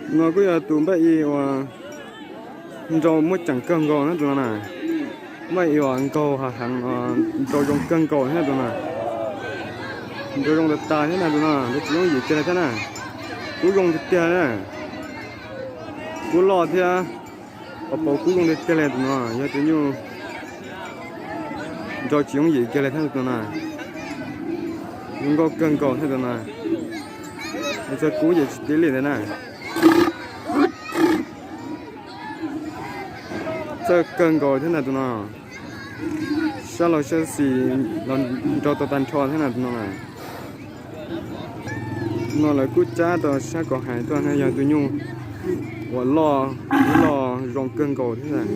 No kuj yog tus npaj i uas nrau muaj ceem kawg nkaus na tus no na. Npaj i uas nkaug hav heev, nrau zoo kawg nkaus thiab tus no. Nrau zoo tas tas thiab na tus no, nrau tsis yooj yim kiag li thiab na. Kub zoo tiag tiag na. Kub loj thiab, pos paus kub zoo tiag tiag li tus no, yog tus nyuj nrau tsis yooj yim kiag li thiab tus no na. Zoo nkauj kawg nkaus thiab tus no. Txawj kub ces tsis tib li ntawd na. Txawj kawg nkaus thiab ntag tus no. Sab laug sab xis los nrau tau tag nrho thiab na tus no na. No lawv kuj cab rau sab kom hais tuaj na, yog tus nyuj uas loj, loj zoo kawg nkaus thiab ntag.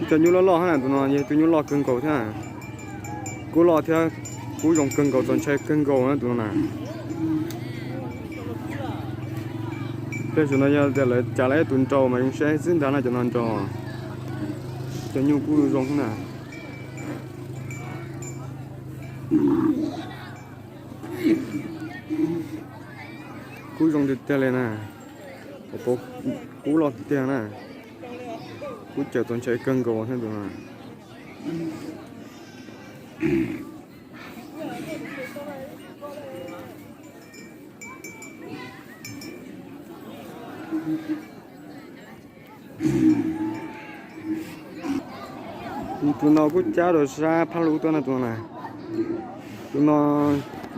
Ib co nyuj loj loj hab na tus no yog tus nyuj loj kawg nkaus thiab. Kub loj thiab, kub zoo kawg nkaus, txaus ntshai kawg nkaus na tus no na. Tam sim no yog tias lawv cav lawv tus nrau mas zoo saib xwb ntag na cov no nrau. Cov nyuj kub zoo na. Kub zoo tiag tiag li na. Kub loj tiag na. Kub cawm txaus ntshai kawg nkaus thiab tus no. Tus no kuj cab rau sab Phaj Lug tuaj na tus no na. Tus no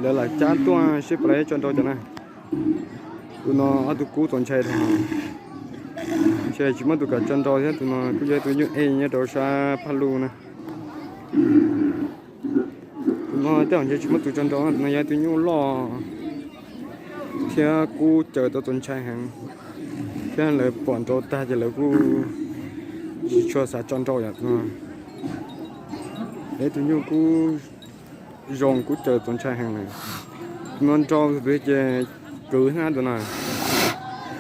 lawv lam cab tuaj seb puas tau tso nrau cov na. Tus no ob tug kub txaus ntshai dhau, ntshe tsis muaj tus kam tso nrau thiab. Tus no kuj yog tus nyuj ej nyob rau sab Phaj Lug na. Tus no tej zaum ntshe tsis muaj tus tso nrau, tus no yog tus nyuj loj thiab kub cawm tau txaus ntshai heev, thiab lawv pom nrau tag ces lawv kuj tsis tshua xav tso nrau yom. Tus no yog tus nyuj kub zoo kub cawm txaus ntshai heev na. Tus no nrau tus twg ces kwv hnab tus no,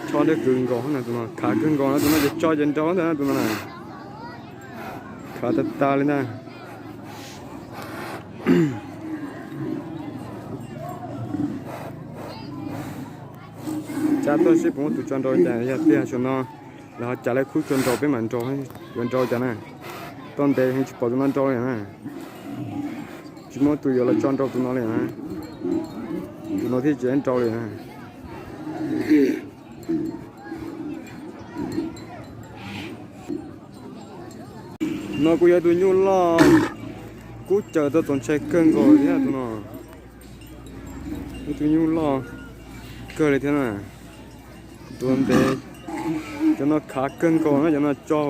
tsho dej kwv nkaus na tus no, khav kawg nkaus na tus no ces tso ces nrau ntag na tus no na. Khav tag tag li ntag. Cab tuaj seb puas muaj tus tso nrau cas, yog tiag saum no lawv ho cav lawv khub tso nrau peb mam nrau, yuav nrau cas na. Tau ntev heev tsis pom tus no nrau li na. Tsis muaj tus yuav los tso nrau tus no li na. Tus no thiaj tsis nrau li na. No kuj yog tus nyuj loj kub cawm tau txaus ntshai kawg nkaus thiab tus no. Tus nyuj loj kawg li thiab na. Tus ntev, cov no khav kawg nkaus na, cov no tso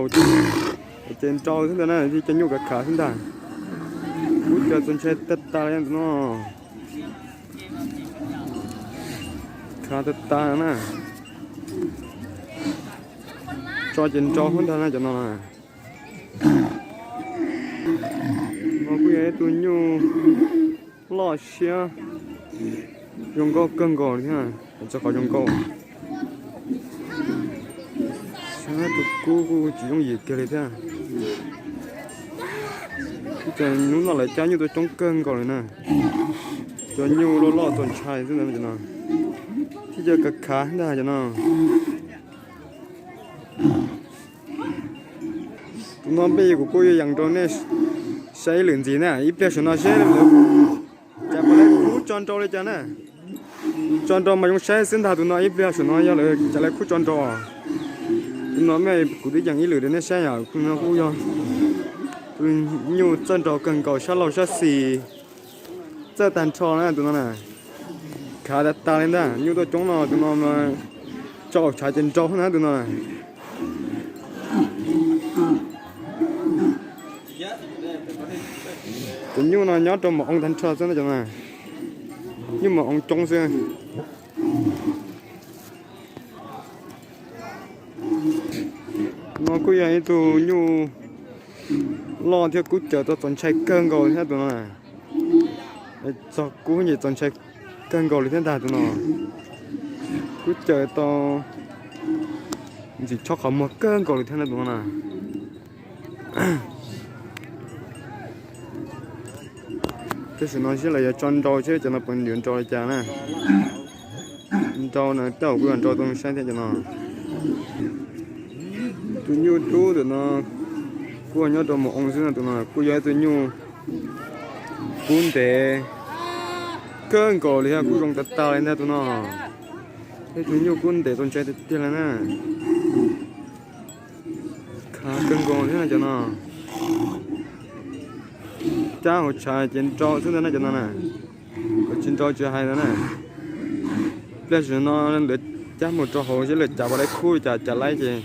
ces nrau xwb ntag na, cov nyuj khav khav xwb ntag. Kub cawm txaus ntshai tag tag li tus no. Khav tag tag na. Tso ces nrau xwb ntag na cov no. No kuj yog ib tug nyuj loj siab zoo nkauj kawg nkaus li thiab, txog qhov zoo nkauj. Tus kub kuj tsis yooj yim kiag li thiab. Ib co hnub no lawv cab nyuj tuaj coob kawg nkaus li na. Cov nyuj loj loj txaus ntshai xwb ntag no. Thiab cov khav khav ntag cov no. Tus no npej kuv kuj yuav yees rau nej saib ib lwm ntxiv na, ib pliag saum no seb lawv cas puas lawv khub tso nrau li cas na. Tso nrau mas zoo saib xwb ntag tus no, ib pliag saum no yog lawv cas lawv khub tso nrau. Tus no mas kuv twb yees ib lwm rau nej saib yom, tus no kuj yog tus nyuj txawj nrau kawg nkaus sab laug sab xis. Txawj tag nrho na tus no na. Khav tag tag li ntag, nyuj tuaj coob no tus no mas tso hauv tshav ces nrau na tus no na. Cov nyuj no nyob rau mos oo tag nrho xwb na cov no. Nyuj mos oo coob xwb. No kuj yog ib tug nyuj loj thiab kub cawm tau txaus ntshai kawg nkaus thiab tus no. Txog kub ces txaus ntshai kawg nkaus li thiab ntag tus no. Kub cawm tau ntxim chob qhov muag kawg nkaus li thiab tus no na. Tam sim no seb lawv yuav tso nrau seb cov no puas yuav nrau li cas na. Nrau na, tej zaum kuj yog nrau tau saib thiab cov no. Tus nyuj dub ntawm no kuj nyob rau mus oo xwb no, tus no kuj yog ib tug nyuj kub ntev kawg nkaus li thiab kuj zoo tag tag li ntag tus no. Ib tug nyuj kub ntev txaus ntshai tiag tiag li na. Khav kawg nkaus thiab na cov no. Cab hauv tshav ces nrau xwb ntag na cov no na. Tsis nrau tsis hais ntag na. Pliag sim no lawv cab mus rau hauv seb lawv cav puas laib khub li cas, cav laib ces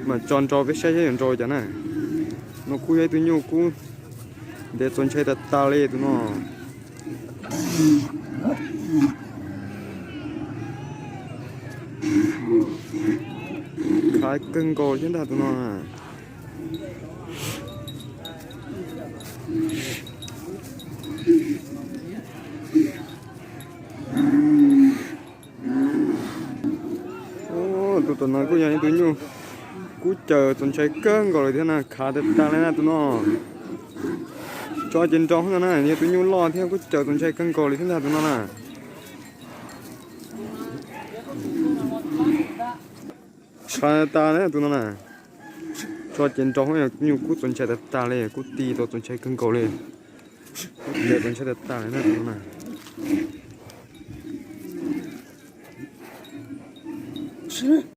mam tso nrau peb saib seb yuav nrau li cas na. No kuj yog ib tug nyuj kub ntev txaus ntshai tag tag li tus no. Khav kawg nkaus thiab ntag tus no. Tus tom no kuj yog ib tug nyuj kub caws txaus ntshai kawg nkaus li thiab na, khav tag tag li na tus no. Tso ces nrau no na, yog tus nyuj loj thiab kub caws txaus ntshai kawg nkaus li thiab ntag tus no na. Khav tag li tus no na. Tso ces nrau, yog nyuj kub txaus ntshai tag tag li, kub ti tau txaus ntshai kawg nkaus li. Kub caws txaus ntshai tag tag li na tus no na.